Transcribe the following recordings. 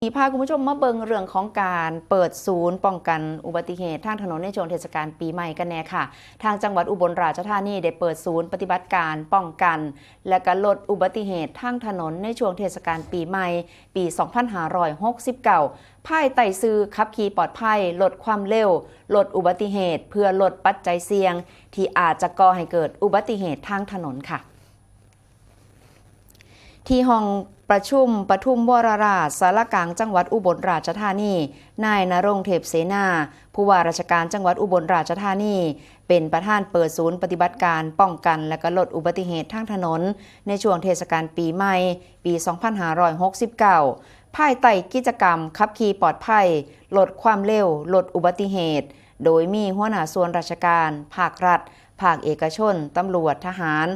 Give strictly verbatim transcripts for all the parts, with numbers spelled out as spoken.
ที่พาคุณผู้ชมมาเบิ่งเรื่องของการเปิดศูนย์ป้องกันอุบัติเหตุทางถนนในช่วงเทศกาลปีใหม่กันแน่ค่ะ ทางจังหวัดอุบลราชธานีได้เปิดศูนย์ปฏิบัติการป้องกัน และก็ลดอุบัติเหตุทางถนนในช่วงเทศกาลปีใหม่ ปี สองพันห้าร้อยหกสิบเก้า ภายใต้ชื่อขับขี่ปลอดภัย ลดความเร็ว ลดอุบัติเหตุ เพื่อลดปัจจัยเสี่ยง ที่อาจจะก่อให้เกิดอุบัติเหตุทางถนนค่ะ ที่ห้องประชุมปทุมวรราชศาลากลางจังหวัดอุบลราชธานี นายณรงค์ เทพเสนา ผู้ว่าราชการจังหวัดอุบลราชธานี เป็นประธานเปิดศูนย์ปฏิบัติการป้องกันและก็ลดอุบัติเหตุทางถนน ในช่วงเทศกาลปีใหม่ ปี สองพันห้าร้อยหกสิบเก้า ภายใต้กิจกรรมขับขี่ปลอดภัย ลดความเร็ว ลดอุบัติเหตุ โดยมีหัวหน้าส่วนราชการ ภาครัฐ ภาคเอกชน ตำรวจ ทหาร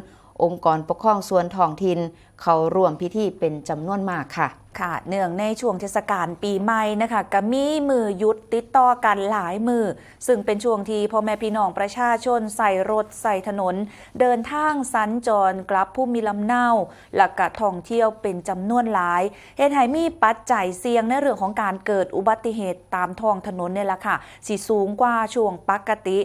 องค์กรปกครองส่วนท้องถิ่น เข้าร่วมพิธีเป็นจำนวนมากค่ะ ค่ะ เนื่องในช่วงเทศกาลปีใหม่นะคะ ก็มีมื้อหยุดติดต่อกันหลายมื้อ ซึ่งเป็นช่วงที่พ่อแม่พี่น้องประชาชนใช้รถใช้ถนน เดินทางสัญจรกลับภูมิลำเนา และก็ท่องเที่ยวเป็นจำนวนหลาย เฮ็ดให้มีปัจจัยเสี่ยงในเรื่องของการเกิดอุบัติเหตุตามท้องถนนเนี่ยล่ะค่ะ สิสูงกว่าช่วงปกติ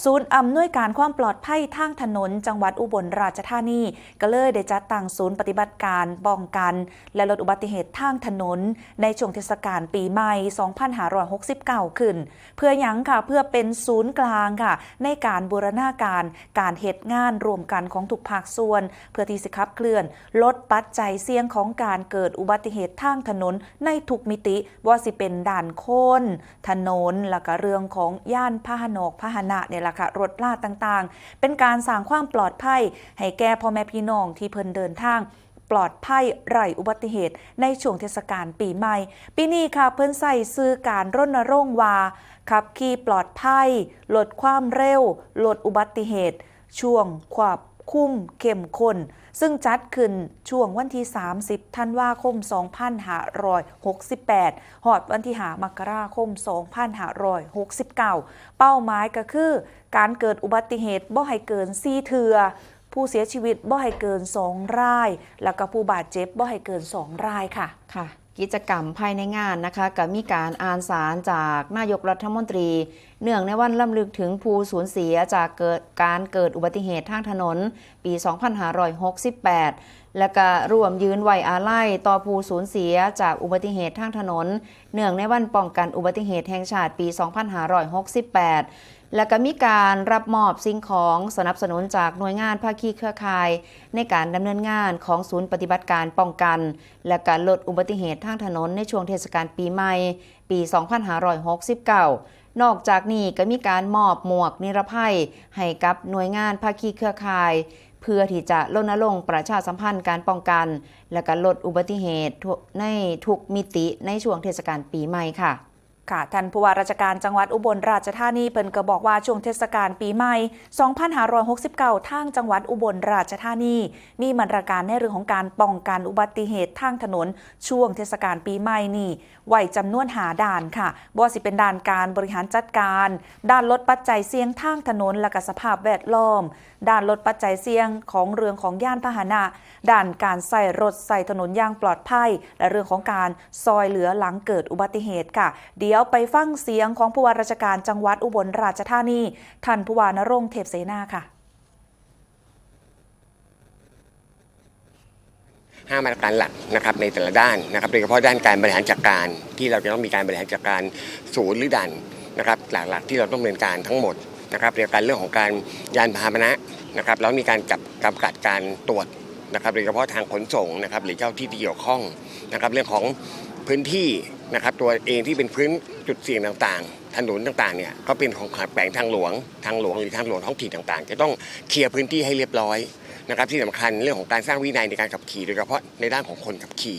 ศูนย์อำนวยการความปลอดภัยทางถนนจังหวัดอุบลราชธานี ก็เลยได้จัดตั้งศูนย์ปฏิบัติการป้องกัน และลดอุบัติเหตุทางถนน ในช่วงเทศกาลปีใหม่ สองพันห้าร้อยหกสิบเก้า ขึ้น เพื่อหยังค่ะ เพื่อเป็นศูนย์กลางค่ะ ในการบูรณาการ การเฮ็ดงานร่วมกันของทุกภาคส่วน เพื่อที่สิขับเคลื่อน ลดปัจจัยเสี่ยงของการเกิดอุบัติเหตุทางถนนในทุกมิติ บ่ว่าสิเป็นด้านคน ถนน แล้วก็เรื่องของยานพาหนะ พาหนะเนี่ยล่ะค่ะ รถราต่างๆ เป็นการสร้างความปลอดภัยให้แก่พ่อแม่พี่น้องที่เพิ่นเดินทางปลอดภัยไร้อุบัติเหตุในช่วงเทศกาลปีใหม่ ปีนี้ค่ะ เพิ่นใช้ชื่อการรณรงค์ว่า ขับขี่ปลอดภัย ลดความเร็ว ลดอุบัติเหตุ ช่วงควบคุมเข้มข้น ซึ่งจัดขึ้นช่วงวันที่ สามสิบ ธันวาคม สองพันห้าร้อยหกสิบแปด ฮอดวันที่ ห้า มกราคม สองพันห้าร้อยหกสิบเก้า เป้าหมายก็คือการเกิดอุบัติเหตุบ่ให้เกิน สี่ เทื่อ ผู้เสียชีวิตบ่ให้เกิน สอง ราย แล้วก็ผู้บาดเจ็บบ่ให้เกิน สอง รายค่ะ ค่ะ กิจกรรมภายในงานนะคะ ก็มีการอ่านสารจากนายกรัฐมนตรี เนื่องในวันรำลึกถึงผู้สูญเสียจากเกิด การเกิดอุบัติเหตุทางถนน ปี สองพันห้าร้อยหกสิบแปด และก็ร่วมยืนไว้อาลัยต่อผู้สูญเสียจากอุบัติเหตุทางถนน เนื่องในวันป้องกันอุบัติเหตุแห่งชาติปี สองพันห้าร้อยหกสิบแปด และก็มีการรับมอบสิ่งของสนับสนุนจากหน่วยงานภาคีเครือข่าย ในการดำเนินงานของศูนย์ปฏิบัติการป้องกัน และการลดอุบัติเหตุทางถนนในช่วงเทศกาลปีใหม่ ปี สองพันห้าร้อยหกสิบเก้า นอกจากนี้ก็มีการมอบหมวกนิรภัยให้กับหน่วยงานภาคีเครือข่าย เพื่อที่จะรณรงค์ประชาสัมพันธ์การป้องกัน และก็ลดอุบัติเหตุทั่ว ในทุกมิติในช่วงเทศกาลปีใหม่ค่ะ ค่ะ ท่านผู้ว่าราชการจังหวัดอุบลราชธานีเพิ่นก็บอกว่าช่วงเทศกาลปีใหม่ สองพันห้าร้อยหกสิบเก้า ทางจังหวัดอุบลราชธานี มีมาตรการในเรื่องของการป้องกันอุบัติเหตุทางถนน ช่วงเทศกาลปีใหม่นี่ ไว้จำนวน ห้า ด้านค่ะ บ่ว่าสิเป็นด้านการบริหารจัดการ ด้านลดปัจจัยเสี่ยงทางถนน และก็สภาพแวดล้อม ด้านลดปัจจัยเสี่ยงของเรื่องของยานพาหนะ ด้านการใช้รถใช้ถนนอย่างปลอดภัย และเรื่องของการซอยเหลือหลังเกิดอุบัติเหตุค่ะ เดี๋ยวไปฟังเสียงของผู้ว่าราชการจังหวัดอุบลราชธานี ท่านผู้ว่าณรงค์ เทพเสนาค่ะ ห้ามาตรการหลักนะครับในแต่ละด้านนะครับ โดยเฉพาะด้านการบริหารจัดการ ที่เราจะต้องมีการบริหารจัดการศูนย์หรือด่านนะครับหลักๆที่เราต้องดำเนินการทั้งหมดนะครับ เกี่ยวกับเรื่องของการยานพาหนะนะครับ แล้วมีการจับจำกัดการตรวจนะครับ โดยเฉพาะทางขนส่งนะครับ หรือเจ้าที่ที่เกี่ยวข้องนะครับ เรื่องของพื้นที่นะครับ ตัวเองที่เป็นพื้นจุดเสี่ยงต่างๆ ถนนต่างๆเนี่ยก็เป็นของแขวงทางหลวง ทางหลวงหรือทางหลวงท้องถิ่นต่างๆ จะต้องเคลียร์พื้นที่ให้เรียบร้อยนะครับ ที่สำคัญเรื่องของการสร้างวินัยในการขับขี่ โดยเฉพาะในด้านของคนขับขี่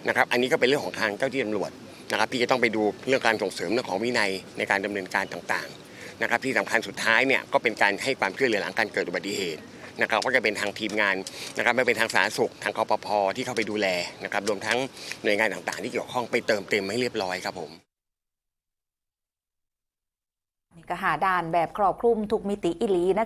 นะครับ อันนี้ก็เป็นเรื่องของทางเจ้าที่ตำรวจนะครับ ที่จะต้องไปดูเรื่องการส่งเสริมเรื่องของวินัยในการดำเนินการต่างๆนะครับ ที่สำคัญสุดท้ายเนี่ยก็เป็นการให้ความช่วยเหลือหลังการเกิดอุบัติเหตุนะครับ ก็จะเป็นทางทีมงานนะครับ ไม่เป็นทางสาธารณสุข ทางคปภที่เข้าไปดูแลนะครับ รวมทั้งหน่วยงานต่างๆที่เกี่ยวข้องไปเติมเต็มให้เรียบร้อยครับผม นี่ก็ ห้า ด้านแบบครอบคลุมทุกมิติอีหลีนะคะ